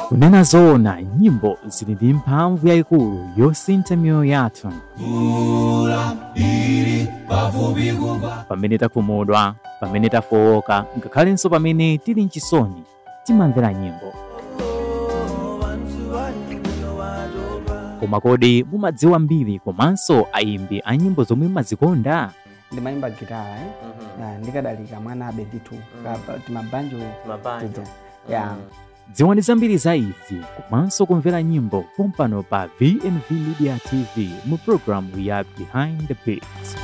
Kunena zoona, nyimbo zili ndi mphamvu yayikulu yosintha miyoyo yathu. Pamene takhumudwa, pamene tafowoka, ngakhalenso pamene tili mchisoni, timamvera nyimbo. Koma kodi mumadziwa mbiri komanso ayimbi a nyimbo zomwe mumazikonda? Ndimayimba gitara, eh? Ndikadalika mwana abe ndithu, timabanjo tija, yeah. Dziwani zambiri za izi komanso kumvera nyimbo pompano pa VNV Media TV mu programu ya Behind the Beats.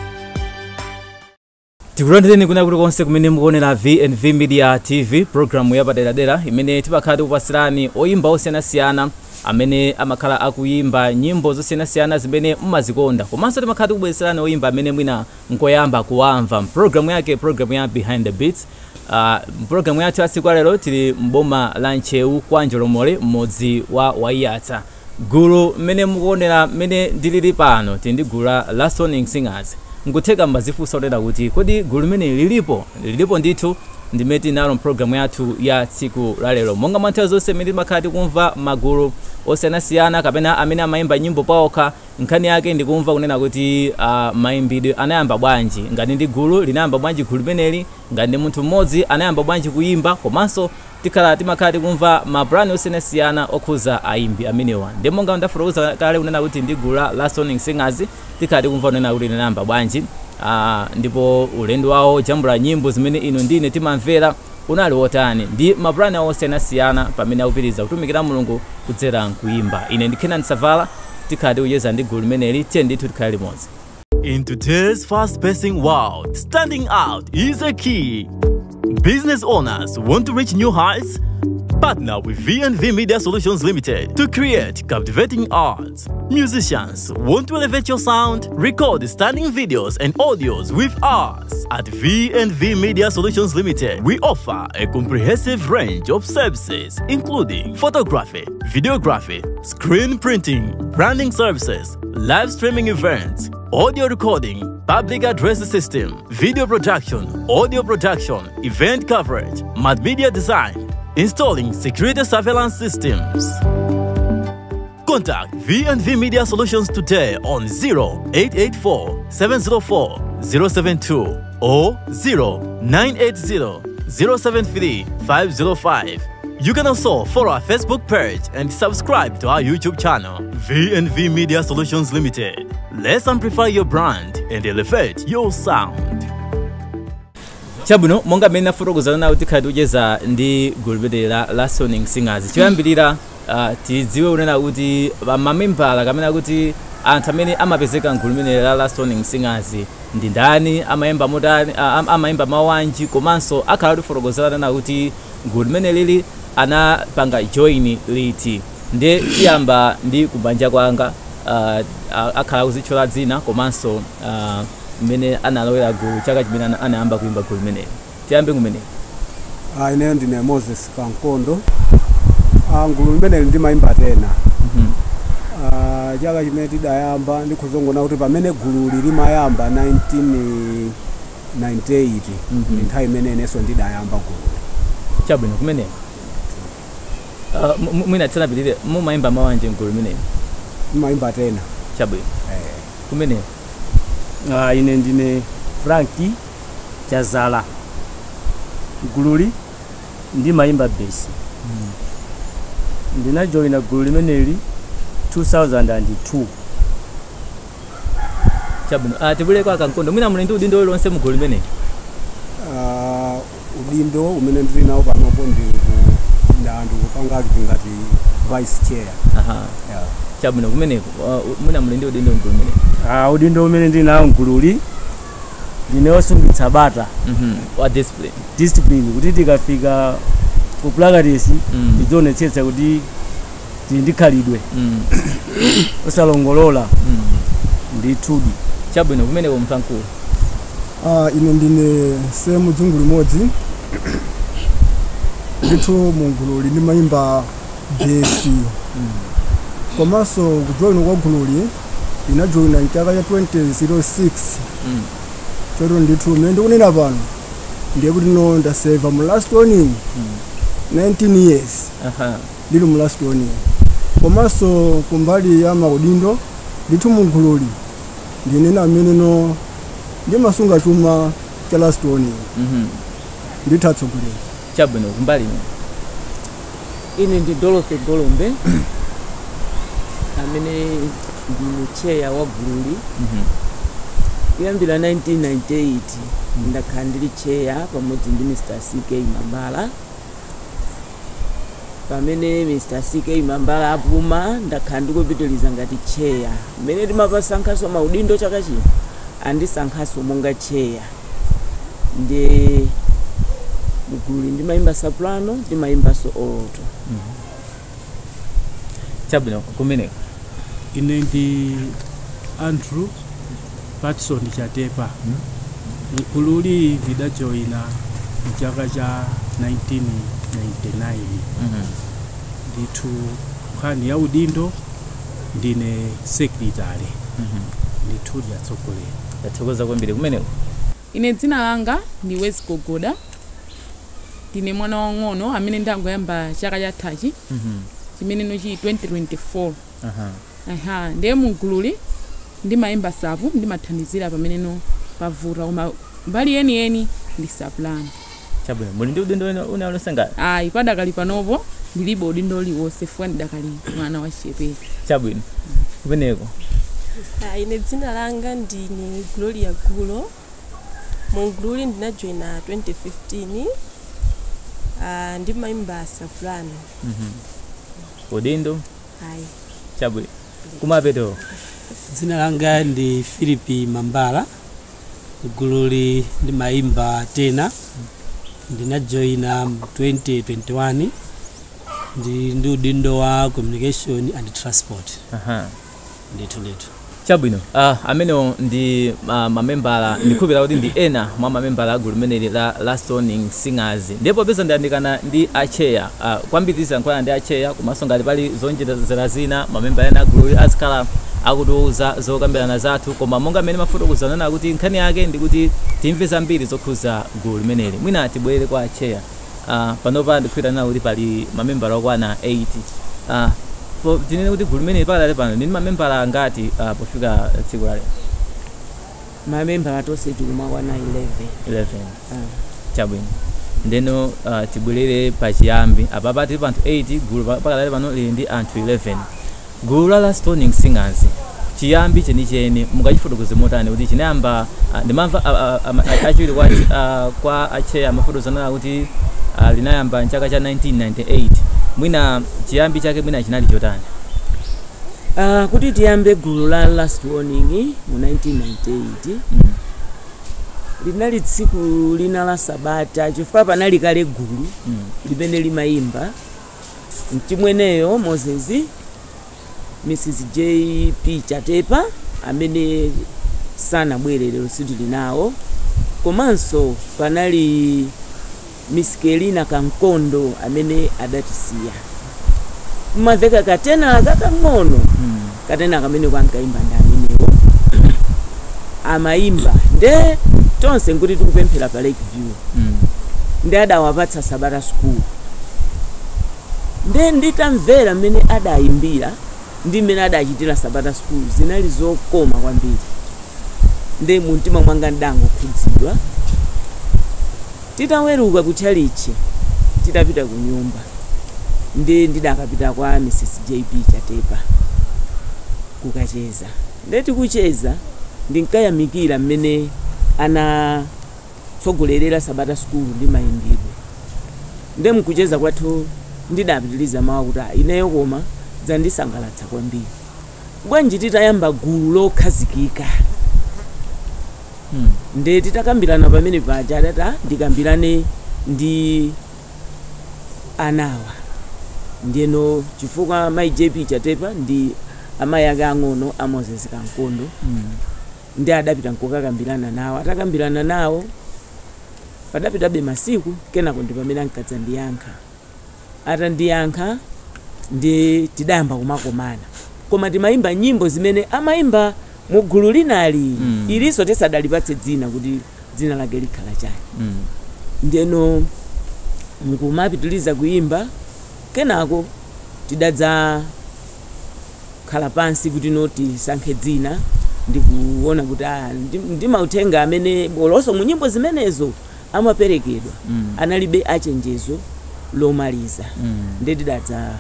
Tikulandireni kuna kulikonse kumene mukuonera VNV Media TV, programu yapaderadera imene timakhala tikupasirani oyimba osiyanasiyana amene amakhala akuyimba nyimbo zosiyanasiyana zimene mumazikonda, komanso timakhala tikubweretserani oyimba amene mwina nkoyamba kuwamva programu yake, programu ya Behind the Beats. Programu yathu ya tsiku lero tili mboma la Ntcheu kwa Njolomole, mmodzi wa Waiyatsa. Gulu mmene mukuonera mmene ndilili pano tili ndi gulu la Last Warning Singers. Nkutheka mbazifunsa kutera kuti kodi gulu limene lilipo? Lilipo ndithu, ndimene tinalo mpulogalamu yathu ya tsiku la lero. Monga mwa nthawi zonse mmene timakhala tikumva magulu osiyanasiyana kapena amene amayimba nyimbo paokha, nkhani yake ndikumva kunena kuti mayimbidwe anayamba bwanji, ngati ndi gulu linayamba bwanji gulu limeneli, ngati ndi munthu mmodzi anayamba bwanji kuyimba, komanso timakhala tikumva mabrani osiyanasiyana okhuza ayimbi amenewa. Ndi monga ndafotokoza kale kunena kuti ndi gulu la Last Warning Singers, tikhala tikumva kunena kuti linayamba bwanji, ndipo ulendo wawo jambula nyimbo zimene inu ndine timamvera unali wotani, ndi mabrani awo osiyanasiyana pamene akupitiriza kutumikira Mulungu kudzera nkuimba. Ine ndi Kenan Savala, tikhala tikucheza ndi gulu limeneli. Tiye ndithu tikhale limodzi. In today's fast-pacing world, standing out is a key. Business owners want to reach new heights? Partner with V&V Media Solutions Limited to create captivating arts. Musicians want to elevate your sound? Record stunning videos and audios with us. At V&V Media Solutions Limited, we offer a comprehensive range of services including photography, videography, screen printing, branding services, live streaming events, audio recording, public address system, video production, audio production, event coverage, multimedia design, installing security surveillance systems. Contact V&V Media Solutions today on 0884 704 072 or 0980 073 505. You can also follow our Facebook page and subscribe to our YouTube channel, V&V Media Solutions Limited. Let's amplify your brand and elevate your sound. Chabwino, monga mmene nafotokozana nawo, tikhala tikucheza ndi gulu limene la Last Warning Singers. Choyambirira, tidziwe kunena kuti mamembala kamene kuti anthu amene amapezeka mgulu limene la Last Warning Singers ndi ndani, amayimba motani, amayimba mawanji, komanso akhala tifotokozana nawo kuti gulu limene lili anapanga join liti. Ndiye tiyamba ndi kubanja kwanga, akhala kuzitchula dzina komanso mmene analowera gulu, chaka chimene anayamba kuimba gulu limeneli. Tiyambe kumene. Ineyo ndine Moses Kankondo. Gulu limeneli ndimayimba tenor. Chaka chimene tidayamba, ndikhuzongona kuti pamene gululi limayamba 1998, ndi nthawi imene inenso ndidayamba gululi. Chabwino, kumeneko mwina tisanapitire, mumayimba mawanje mgulu limeneli? Ndimayimba tenor. Chabwino. Eh. Kumeneko. Ine ndine Franki Chazala, gululi ndimayimba bass. Ndinajoyina gulu limeneli 2002. Chabwino. Tibuleko akankondo, mwina muli ndi udindo uliwonse mgulu limeneli? Udindo umene ndili nawo panopo ndi ndikupanga ngati vice chair. Aha. Yeah. Chabwino, kumeneko mwina muli ndi udindo mgulu limeneli? Udindo umene ndili nawo mgululi, ndine wosungitsa bata. Wa discipline. Discipline, kuti tikafika ku practice tidzionetsetsa kuti tili ndi khalidwe osalongolola ndithudi. Chabwino, kumeneko mfamkulu. Ine ndine Semu Dzungu limodzi ndithu, mugululi ndimayimba bass. Komanso kujoyina kwa gululi, ndinajoyina mchaka cha 2006. Chotero ndithu mmene ndikunena pano ndiye kuti no ndaseva mu Last Warning 19 years. Ndili mu Last Warning. Komanso kumbali ya maudindo ndithu mugululi ndinena ameneno ndimasunga chuma cha Last Warning. Ndithu atsogoleri. Chabwino, kumbali ino. Ine ndi Dorothy Golombe amene ndine chair wa gululi. Kuyambira 1998 ndakhala ndili chair pamodzi ndi Mr. CK Mambala. Pamene Mr. CK Mambala apuma, ndakhala ndikupitiliza ngati chair. Mmene timapasankhaso maudindo chaka chino, andisankhaso monga chair. Ndi mugululi ndimayimba soprano, ndimayimbanso alto. Chabwino, kumeneko. Ine ndi Andrew Patson Chatepa. Mgululi ndidajoyina mchaka cha 1999. Ndithu nkhani ya udindo ndine secretary. Ndithu ndiyatsogolera. Ndathokoza kwambiri. Kumeneko. Ine dzina langa ndi Wes Gogoda. Ndine mwana wang'ono amene ndangoyamba chaka chathachi chimene nochi 2024. Aha, ndiye mugululi ndimayimba sapu, ndimathandizira pameneno pavuta, koma mbali yeniyeni ndi soprano. Chabwino, muli ndi udindo una unosangana? Ayi, padakali panopo ndilibe udindo uliwonse fuka ndidakali mwana wa chichepere. Chabwino, kumeneko. Ine dzina langa ndine Gloria Gulo. Mugululi ndinajoyina 2015. Ndimayimba soprano. Udindo? Ayi. Chabwino. Kumapeto. Dzina langa ndi Philip Mambala. Gululi ndimayimba tenor. Ndinajoyina 2021. Ndi udindo wa communication and transport. Ndithu ndithu. Chabwino, amenewo ndi mamembala, ndikhulupirira kuti ndi ena mwa mamembala agulu limeneli la Last Warning Singers. Ndipo popeza ndayandikana ndi acheya, kwambiri tiziyankhulana ndi acheya, komanso ngati pali zonjezera zina mamembala ena agulu azikhala akutiuza zokambirana zathu. Koma monga mmene mafotokozana kuti nkhani yake ndikuti timve zambiri zokhuza gulu limeneli, mwina tibwerere kwa acheya. Panopa ndikhulupirira kuti pali mamembala okwana 8. Tinene kuti gulu limene pakadali pano ndini mamembala angati pofika tsiku la lero? Mamembala tonse tikumakwana 11. 11. Chabwino, ndeno tibwerere pachiyambi. Apapa tili pa anthu 8, gulu pakadali pano lili ndi anthu 11. Gulu la Last Warning Singers chiyambi chenicheni mungachifotokoze motani kuti chinayamba? Ndimamva achiwiri kwa acheya amafotokozana kuti linayamba mchaka cha 1998. Mwina chiyambi chake mwina chinali chotani? Kuti tiyambe gulu la Last Warning mu 1998, linali tsiku lina la sabata, chifukwa panali kale gulu limene limayimba. Mchimweneyo Moses, Mrs. JP Chatepa amene sanabwere lero sitili nawo, komanso panali Miss Kelina Kankondo amene adatisiya. Kumamveka katena kakang'ono, katena kamene kankaimba ndi amenewo amayimba. Nde tonse nkuti tikupemphera pa Lake View, ndi adawapatsa sabata school. Nde nditamvera mmene adayimbira ndi mmene adachitira sabata school, zinali zokoma kwambiri. Nde mumtima mwanga ndangokhudzidwa. Titaweruka kutchalichi, titapita ku nyumba, ndi ndidakapita kwa Mrs. JP Chatepa kukacheza. Nde tikucheza ndinkayamikira mmene anatsogolerera sabata school ndi mayimbidwe. Nde mkucheza kwathu ndidapitiliza mawu kuti, "Ah, ineyo koma dzandisangalatsa kwambiri, bwanji titayamba gulu lokhazikika?" Nde titakambirana pamene paja, adati ndikambirane ndi anawa. Ndiyeno chifukwa mayi JP Chatepa ndi amayi ake ang'ono a Moses Kankondo, ndi adapita nkukakambirana nawo. Atakambirana nawo padapitabe masiku, kenako ndi pamene ankadzandiyankha. Atandiyankha ndi tidayamba kumakomana, koma timayimba nyimbo zimene amayimba mu gulu linali ilinso tisadalipatse dzina kuti dzina lake likhala chani. Ndiyeno Nkumapitiliza kuyimba. Kenako tidadza khala pansi kuti no tisankhe dzina, ndikuona kuti ndi mauthenga amene bolonso mu nyimbo zimenezo amaperekedwa analibe achenjezo lomaliza. Ndiye tidadza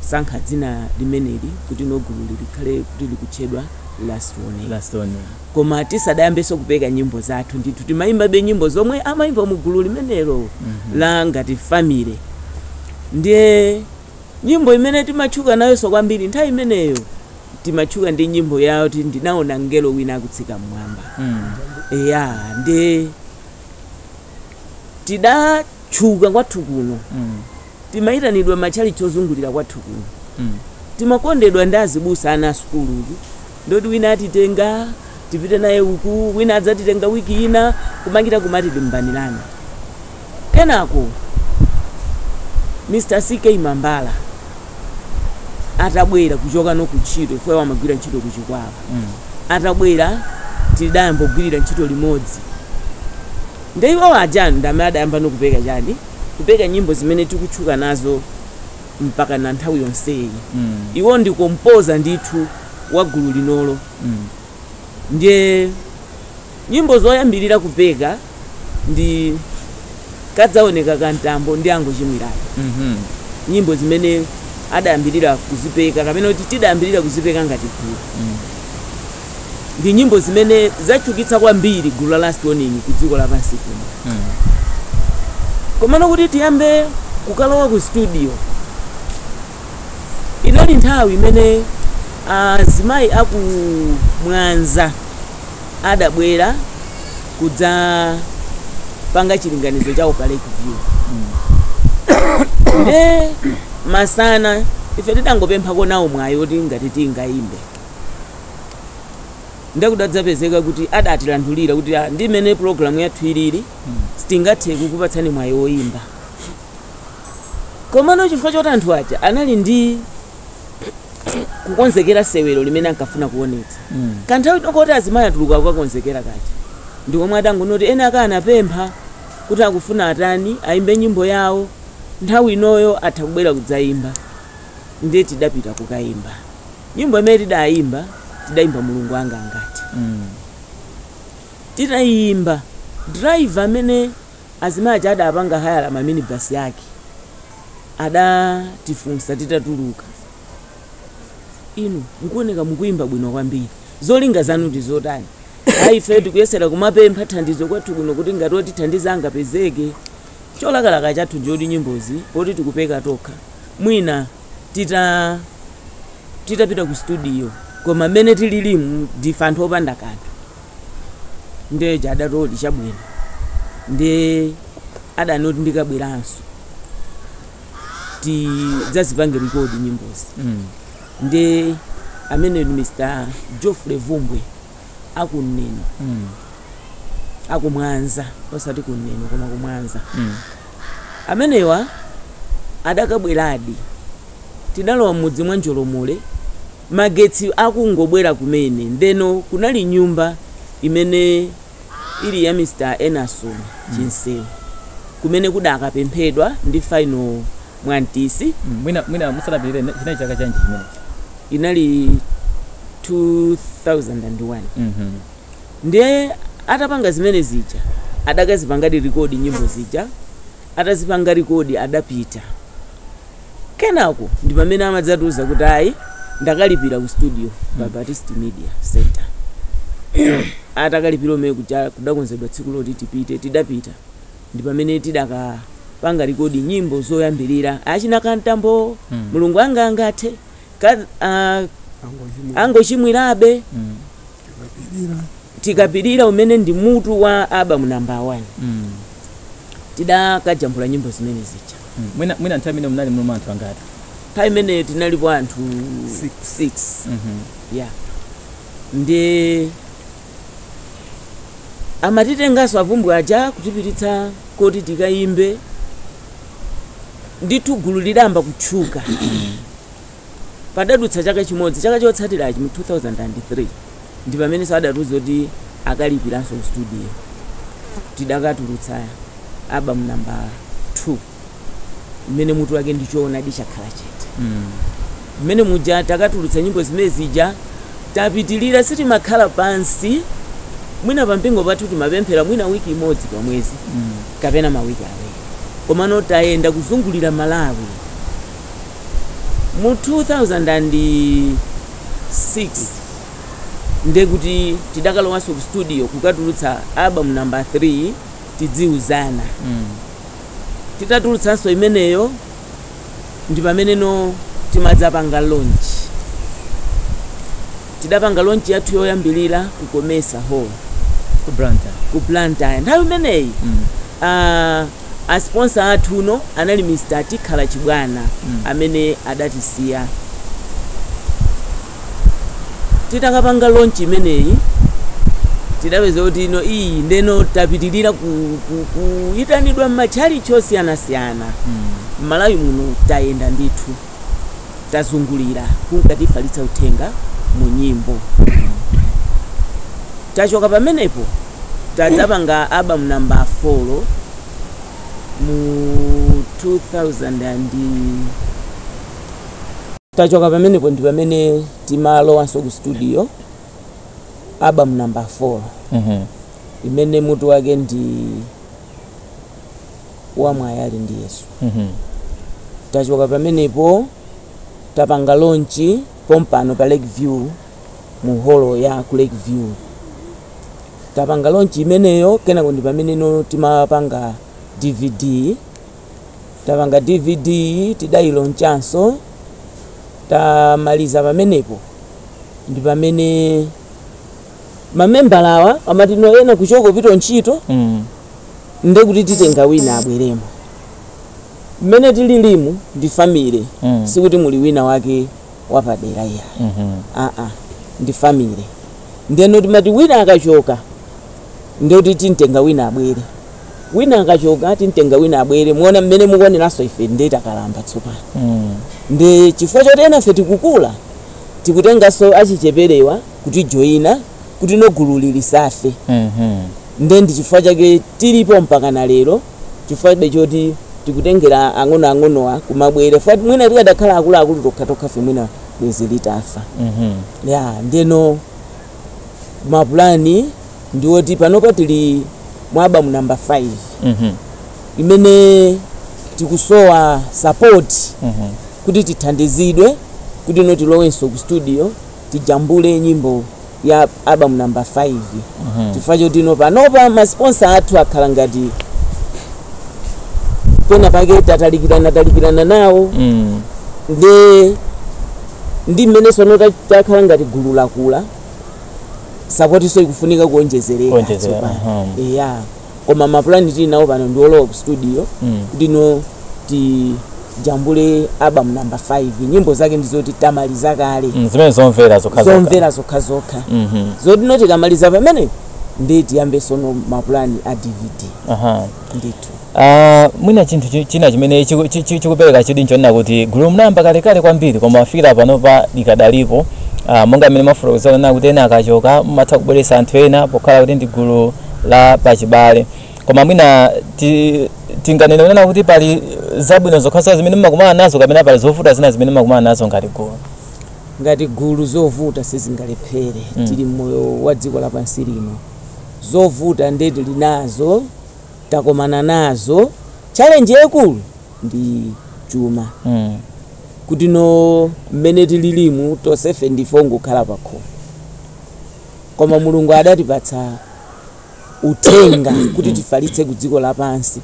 sankha dzina limeneli kuti no gulu likhale kuti likutchedwa Last Warning. Last Warning. Koma tisadayambenso kupeka nyimbo zathu ndithu, timayimbabe nyimbo zomwe amayimba mu gulu limenelo la ngati family. Ndiye nyimbo imene timatchuka nayonso kwambiri nthawi imeneyo, timatchuka ndi nyimbo yawo ti "Ndinaona Mngelo Wina Akutsika Mmwamba". Eya, ndiye tidatchuka kwathu kuno. Timayitanidwa matchalichi ozungulira kwathu kuno. Timakondedwa ndi azibusa, ana asukuluku, ndoti wina atitenga tipite naye uku, wina adzatitenga wiki ina, kumangita kumati timbanirana. Kenako Mr CK Mambala atabwera kuchoka no kuntchito, ifeyo amagwira ntchito kuchikwawa. Atabwera tidayamba kugwirira ntchito limodzi. Ndiye iwo ajani ndamene adayamba nokupeka chani, kupeka nyimbo zimene tikutchuka nazo mpaka na nthawi yonseyi. Iwo ndi composer ndithu wa gulu linolo. Ndiye nyimbo zoyambirira kupeka ndi "Kadzaoneka Kantambo" ndi "Angochimwirayo". Nyimbo zimene adayambirira kuzipeka, kapena kuti tidayambirira kuzipeka ngati gulu, ndi nyimbo zimene zatchukitsa kwambiri gulu la Last Warning ku dziko lapansi kuno. Komano kuti tiyambe kukalowa ku studio, inali nthawi imene azimayi aku Mwanza adabwera kudzapanga chilinganizo chawo pa Lake View. Nde masana ife tidangopemphako nawo mwayi oti ngati tingayimbe. Ndakudadzapezeka kuti adatilandulira kuti, "Ah, ndi mmene programu yathu ilili, sitingathe kukupatsani mwayi woyimba." Komano chifukwa choti anthu aja anali ndi kukonzekera sewero limene ankafuna kuonetsa, kanthawi koti azimayi atuluka kukakonzekera kaja, ndikomwe adangonoti ena akanapempha kuti akufuna atani, ayimbe nyimbo yawo, nthawi inoyo atha kubwera kudzayimba. Ndiye tidapita kukayimba. Nyimbo imene tidayimba, tidayimba "Mulungu Anga Angati". Titayimba, driver amene azimayi aja adapanga hayala maminibasi yake adatifunsa titatuluka, "Inu mukuoneka mukuyimba bwino kwambiri, zolinga zanu ndi zotani?" "Ayi, ife tikuyesera kumapempha thandizo kwathu kuno kuti ngati otithandiza angapezeke. Cholakalaka chathu njoti nyimbozi poti tikupeka tokha, mwina titapita ku studio, koma mmene tililimu ndife anthu opanda kanthu." Ndiye adatoti chabwino. Ndiye adanoti ndikabweranso tidzazipange record nyimbozi. Ndi amene ndi Mr Geoffrey Vumbwe akuneno, akumwanza, osati kuneno koma kumwanza. Amenewa adakabweradi. Tidalowa m'mudzi mwa Njolomole, magetsi akungobwera kumene. Ndeno kunali nyumba imene ili ya Mr Enason Chinsewu kumene kudakapemphedwa ndi Final Mwantisi. Mwina musadapitire, chinali chaka chanji chimenechi? Inali 2001. Ndiye atapanga zimene zija, adakazipangadi record nyimbo zija. Atazipanga record adapita. Kenako ndi pamene amadzatiuza kuti ayi, ndakalipira ku studio pa Baptist Media Center. Atakalipira umene kuja, kudakonzedwa tsiku loti tipite. Tidapita, ndi pamene tidakapanga record nyimbo zoyambirira, achina "Kantambo", "Mulungu Anga Angathe", "Angochimwirabe", "Tikapirira", umene ndi mutu wa album number 1. Tidakajambula nyimbo zimene zija. Mwina nthawi imene munali muno anthu angati? Nthawi imeneyo tinalipo anthu 6. Ya, ndi amatitenganso avumbwe aja kutipititsa koti tikayimbe. Ndithu gulu lidayamba kutchuka. Padadutsa chaka chimodzi, chaka chotsatirachi mu 2003 ndi pamene adatiuza kuti akalipiranso ku studio. Tidakatulutsa album number 2. Imene mutu wake ndi Choonadi Chakhala Chete. Mmene muja takatulutsa nyimbo zimene zija, tapitilira, sitimakhala pansi. Mwina pampingo pathu timapemphera mwina wiki imodzi pa mwezi kapena mawiki 2, komano tayenda kuzungulira Malawi. Mu 2006 ndekuti tidakalowanso ku studio kukatulutsa album number 3, Tidziuzana. Titatulutsanso imeneyo, ndi pameneno timadzapanga launch. Tidapanga launch yathu yoyambilira ku Comesa Hall. Ku Blantyre. Ku Blantyre. Nthawi imeneyi a sponsor athuno anali Mr Tikhala Chibwana amene adatisiya. Titakapanga launch imeneyi, tidapeza kuti ino iyi ndeno tapitilira kuyitanidwa m'matchalichi osiyanasiyana. M'Malawi muno tayenda ndithu, tazungulira kunkatifalitsa uthenga mu nyimbo. Tachoka pamenepo, tadzapanga album number 4 mu 2000 and tachoka pamenepo ndi pamene timalowanso ku studio, album number 4 imene mutu wake ndi Wamwayi Ali Ndi Yesu. Tachoka pamenepo, tapanga launch pompano pa Lake View, mu holo ya ku Lake View. Tapanga launch imeneyo, kenako ndi pameneno timapanga DVD. Tapanga DVD, tidayilonchanso. Tamaliza pamenepo, ndi pamene mamembala awa amati no, ena kuchoka kupita ntchito, ndekuti titenga wina abweremo. Mmene tililimu ndi family. Sikuti muli wina wake wapadera iya. Aa, ndi family. Ndeno timati wina akachoka, ndekuti tintenga wina abwere, wina akachoka, tintenga wina abwere. Muona mmene mukuoneranso, ife ndiye takalamba tsopano. Ndi chifukwa choti ena ife tikukula, tikutenganso achicheperewa kuti joyina, kuti no gulu lisafe. Nde ndi chifukwa chake tilipo mpaka na lero, chifukwa choti tikutengera ang'onoang'onowa kumabwere. Fati mwina tikadakhala akuluakulu tokhatokha fe, mwina bwezi litafa. Ya, ndeno mapulani ndiwoti panopa tili mu album number 5 imene tikusowa support kuti tithandizidwe kuti no tilowenso ku studio, tijambule nyimbo ya album number 5, chifukwa choti no panopa ma sponsor athu akhala ngati pena pake tatalikirana talikirana nawo. Ndi mmene sono takhala ngati gulu lakula, support iso ikufunika kuonjezereka. Kuonjezera, tsopano. aha. Ya, koma mapulani tili nawo pano ndi olowa ku studio kuti no tijambule album number 5. Nyimbo zake ndizoti tamaliza kale. Zimene zomvera zokha zokha. Zomvera zokhazokha. Zoti no tikamaliza pamene, ndi tiyambe sono mapulani a DVD. Ndithu. Mwina chinthu china chimene chikupereka chidwi nchonena kuti gulu munayamba kalekale kwambiri, koma afikira panopa likadalipo. Monga mmene mafotokozera kuti ena akachoka mumatha kubweretsa anthu ena, pokhala kuti ndi gulu la pachibale. Koma mwina tinganene kunena kuti pali zabwino zokhazokha zimene mumakumana nazo, kapena pali zovuta zina zimene mumakumana nazo ngati gulu? Ngati gulu, zovuta sizingalephere. Tili mmoyo wa dziko lapansi lino, zovuta nde tili nazo, takomana nazo. Challenge yaikulu ndi chuma, kuti no mmene tililimu tonsefe ndife ongokhala pakhomo, koma Mulungu adatipatsa uthenga kuti tifalitse ku dziko lapansi.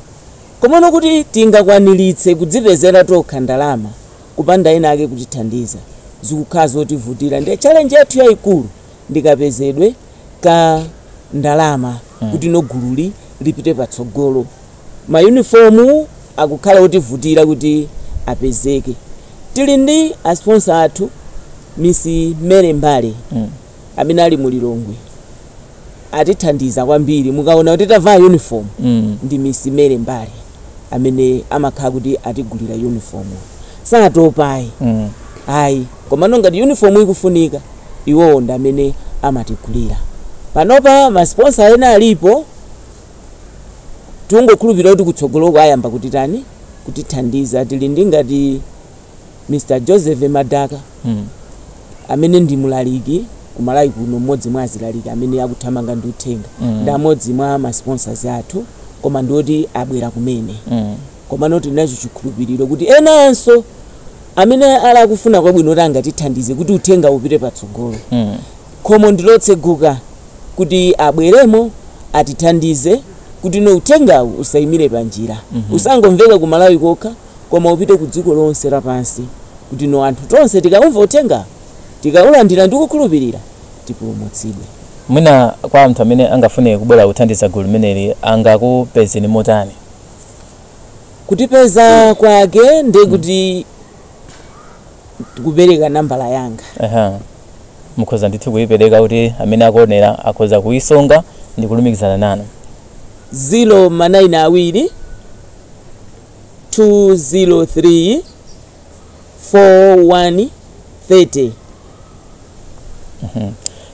Komano kuti tingakwaniritse kudzipezera tokha ndalama kupanda ena ake kutithandiza, zikukhala zotivutira. Ndiye challenge yathu yayikulu ndikapezedwe ka ndalama kuti no gululi lipite patsogolo. Mayunifomu akukhala otivutira kuti apezeke. Tili ndi a sponsor athu, Miss Mary Mbale, amene ali mu Lilongwe, atithandiza kwambiri. Mukaona kuti tavala uniform, ndi Miss Mary Mbale amene amakhala kuti atigulira uniform. Sanatopayi, ayi. Komano ngati uniform ikufunika, iwowo ndi amene amatigulira. Panopa ma sponsor ena alipo, tungokhulupirira kuti kutsogoloko ayamba kuti tani. kutithandiza. Tili ndi ngati Mr. Joseph Madaka amene ndi mulaliki kumalawi kuno, mmodzi mwa azilaliki amene akuthamanga ndi uthenga, ndi amodzi mwa ma sponsors athu, koma ndioti abwera kumene. Koma tinacho chikhulupiriro kuti enanso amene ali akufuna kwabwino kuti angatithandize kuti uthenga upite patsogolo, khomo ndilotseguka kuti abweremo atithandize kuti no uthengawu usayimire panjira, usangomveka kumalawi kokha, koma upite ku dziko lonse lapansi, kuti no anthu tonse tikamva uthenga, tikaulandira ndi kukhulupirira, tipulumutsidwe. Mwina kwa anthu amene angafune kubwera kuthandiza gulu limeneli, angakupezeni motani? Kutipeza kwake ndi kuti tikupereka nambala yanga. Aha, mukhoza ndithu kuyipereka kuti amene akuonera akhoza kuyisunga ndi kulumikizana nanu. 0 ma 9 2 203 41 30.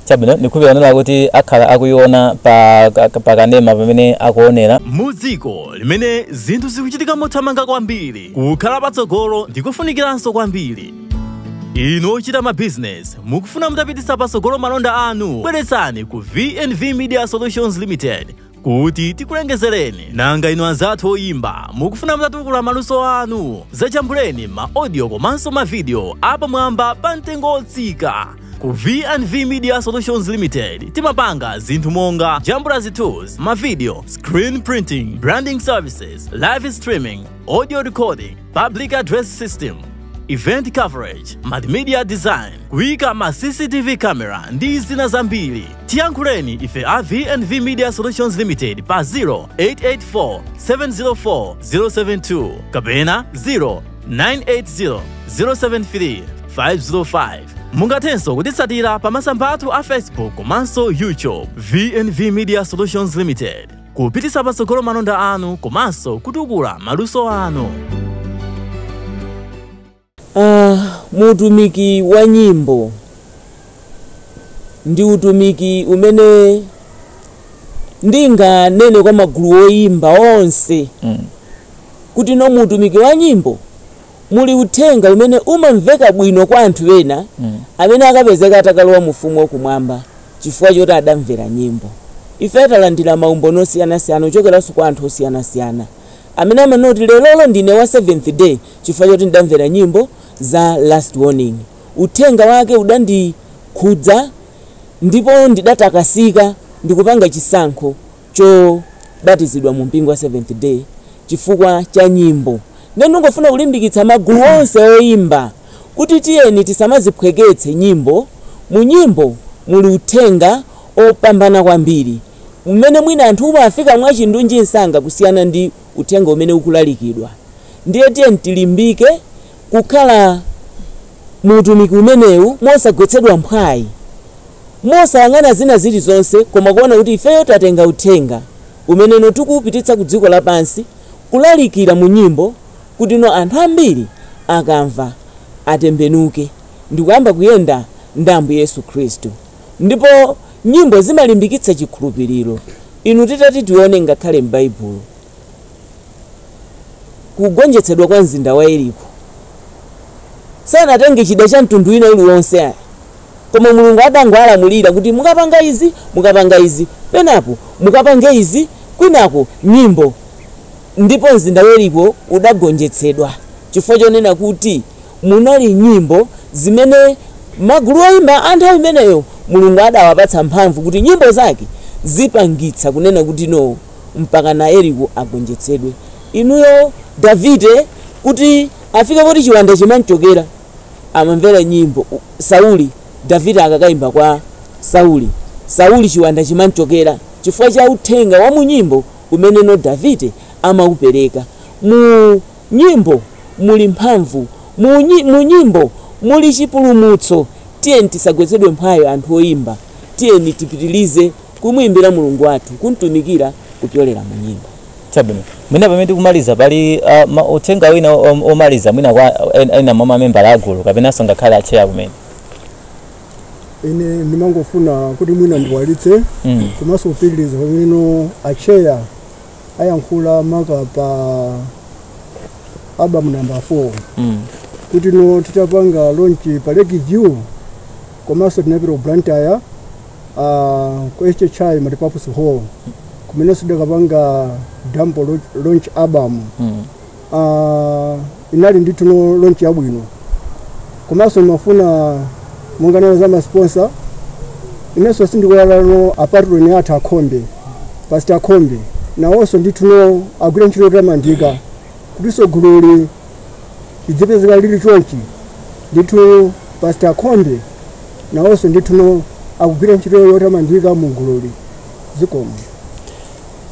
Chabwino, ndikukhulupirira kuti akhala akuiona pa kanema pamene akuonera. Mudziko limene zinthu zikuchitika mothamanga kwambiri, kukhala patsogolo ndikufunikiranso kwambiri. Inu ochita mabizinesi mukufuna mutapititsa patsogolo malonda anu, bweretsani ku VNV Media Solutions Limited kuti tikulengezereni. Nanga inu anzathu oyimba mukufuna mutatukula maluso anu, zajambuleni ma audio komanso ma video apamwamba pa mtengo otsika. Ku VNV Media Solutions Limited timapanga zinthu monga jambula zithunzi, ma video, screen printing, branding services, live streaming, audio recording, public address system, event coverage, multimedia design, kuyika ma CCTV camera ndi zina zambiri. Tiyankhuleni ife a VNV Media Solutions Limited pa 0884 704 072 kapena 0980 073 505. Mungathenso kutitsatira pa masamba athu a Facebook komanso YouTube. VNV Media Solutions Limited, kupititsa patsogolo malonda anu komanso kutukula maluso anu. Muutumiki wa nyimbo ndi utumiki umene ndinganene kwa magulu oyimba onse kuti no muutumiki wa nyimbo muli uthenga umene umamveka bwino kwa anthu ena amene akapezeka atakalowa mu ufumu wakumwamba chifukwa choti adamvera nyimbo. Ife talandira maumboni osiyanasiyana ochokeranso kwa anthu osiyanasiyana amene amanoti lerolo ndine wa Seventh Day chifukwa choti ndamvera nyimbo za Last Warning, uthenga wake udandikhudza ndipo ndidatakasika ndikupanga chisankho chobatizidwa mu mpingo wa Seventh Day chifukwa cha nyimbo. Ndiye ndingofuna kulimbikitsa magulu onse oyimba kuti tiyeni tisamaziphweketse nyimbo. Mu nyimbo muli uthenga opambana kwambiri umene mwina anthu umafika mwachindunji msanga kusiyana ndi uthenga umene ukulalikidwa. Ndiye tiyeni tilimbike kukhala mu utumiki umenewu mosagwetsedwa mphwayi, mosayang'ana zina zilizonse, koma kuona kuti ifeyo tatenga uthenga umene tikuwupititsa ku dziko lapansi kulalikira mu nyimbo, kuti no anthu ambiri akamva atembenuke ndikuyamba kuyenda ndi Ambuye Yesu Khristu. Ndipo nyimbo zimalimbikitsa chikhulupiriro. Inu titati tione ngakhale m'Baibulo, kugonjetsedwa kwa mzinda wa Yeriko, sanatenge chida cha mtundu wina uliwonse ayi, koma Mulungu adangoalamulira kuti mukapanga izi, mukapanga izi, penapo mukapange izi, kwinako nyimbo, ndipo mzinda wa Yeriko udagonjetsedwa chifukwa chonena kuti munali nyimbo zimene magulu oyimba a nthawi imeneyo Mulungu adawapatsa mphamvu kuti nyimbo zake zipangitsa kunena kuti no mpaka na Yeriko agonjetsedwe. Inuyo, Davide kuti afike poti chiwanda chimamchokera, amamvera nyimbo. Sauli, Davide akakayimba kwa Sauli, Sauli chiwanda chimamchokera chifukwa cha uthenga wa munyimbo umene no Davide amaupereka. Mu nyimbo muli mphamvu, mu nyimbo muli chipulumutso. Tiyeni tisagwetsedwe mphwayi anthu oyimba, tiyeni tipitilize kumuyimbira Mulungu wathu, kumtumikira kupyolera mu nyimbo. Chabwino, mwina pamene tikumaliza, pali uthenga wina omaliza mwina kwa ena mwa mamembala agulu kapenanso ngakhale acheya kumene? Ine ndimangofuna kuti mwina ndiwalitse komanso kupitiriza pamene acheya ayankhula maka pa album number 4 kuti no titapanga launch pa Lake View komanso tinapita ku Blantyre, ku HHI Multipurpose Hall, kumenenso tidakapanga double launch album. Inali ndithu no launch yabwino. Komanso ndimafuna monga za masponsor, inenso sindikulalano apatron athu Akhombe, Pastor Akhombe, nawonso ndithu no agwire ntchito yotamandika kutinso gululi lidzipezeka lili chonchi. Ndithu Pastor Akhombe nawonso ndithu no akugwira ntchito yotamandika mu gululi. Zikomo.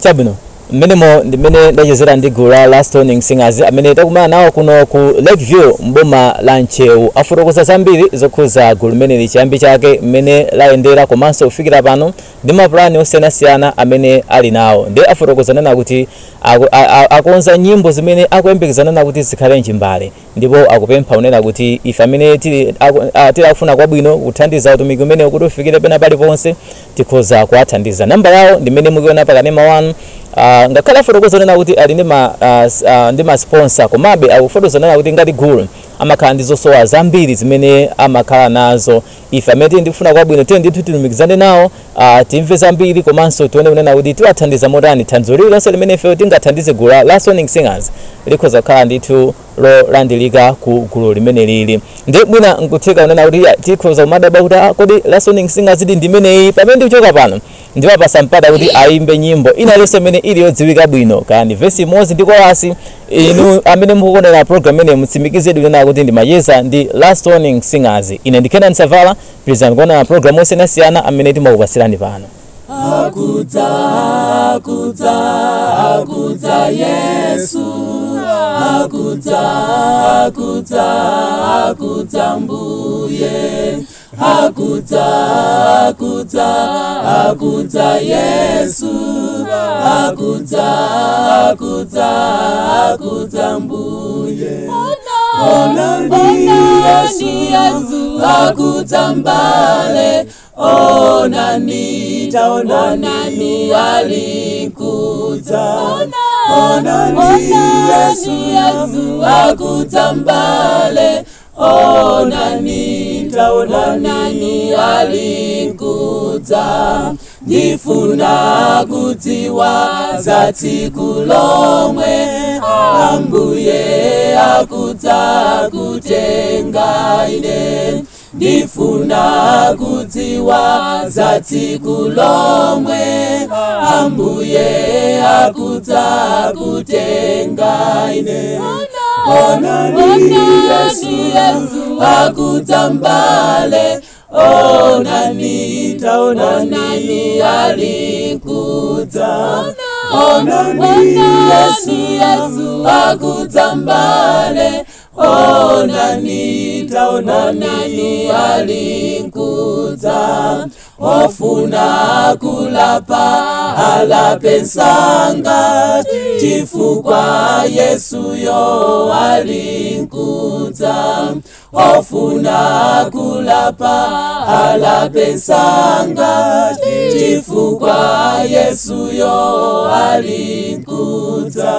Chabwino, mmenemo ndimene ndachezera ndi gulu la Last Warning Singers amene takumana nawo kuno ku Lakeview mboma la Ntcheu. Afotokoza zambiri zokhuza gulu limeneli, chiyambi chake, mmene layendera komanso kufikira pano ndi mapulani osiyanasiyana amene ali nawo. Ndi afotokoza nena kuti akonza nyimbo zimene akuyembekezana nena kuti zikhale mchimbale, ndipo akupempha unena kuti ife amene tili akufuna kwabwino kuthandiza utumiki umene kuti ufikire pena paliponse tikhoza kuwathandiza. Namba yawo ndimene mukuiona pakanema wanu. Ngakhale afotokoza nena kuti ali ndi ma sponsor, komabe akufotokoza nena kuti ngati gulu amakhala ndi zosowa zambiri zimene amakhala nazo. Ife amene tili ndikufuna kwabwino tiye ndithu tilumikizane nawo, timve zambiri komanso tione kunena kuti tiwathandiza motani. Thandizo lililonse limene ife tingathandize gulu la Last Warning Singers likhoza kukhala ndithu lolandilika ku gulu limene lili. Ndi mwina nkutheka kunena kuti tikhoza kumadabwa kuti kodi Last Warning Singers ili ndimeneyi. Pamene ndikuchoka pano ndiwapasa mpata kuti ayimbe nyimbo ina iliyonse imene ili yodziwika bwino, kaya ndi vesi imodzi ndi kolasi. Inu amene mukuonera program imene mutsimikizedi kunena kuti ndimacheza ndi Last Warning Singers. Ine ndi Kenan Savala, prizani kuonera program osiyanasiyana amene timakupasirani pano. Akudza, akudza, akudza Yesu, akudza, akudza, akudza Mbuye, akudza, akudza, akudza Yesu, akudza, akudza, akudza Mbuye. Onani Yesu, akudza mbale, onani taonani alikudza. Onani Yesu, akudza mbale, onani taonani alikudza. Ndifuna kudziwa za tsiku lomwe Ambuye akudza kutenga ine. Ndifuna kudziwa za tsiku lomwe Ambuye akudza kutenga ine. Onani Yesu, akudza mbale, onani taonani alikudza. Onani Yesu, akudza mbale, onani taonani alikudza. Ofuna kulapa alape nsanga, chifukwa Yesu yo alikudza. Ofuna kulapa alape nsanga, chifukwa Yesu yo alikudza.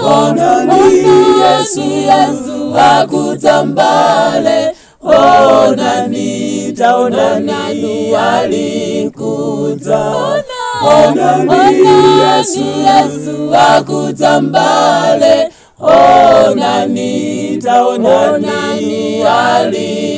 Onani Yesu, akudza mbale, onani taonani alikudza. Onani Yesu, akudza mbale, onani taonani alikudza.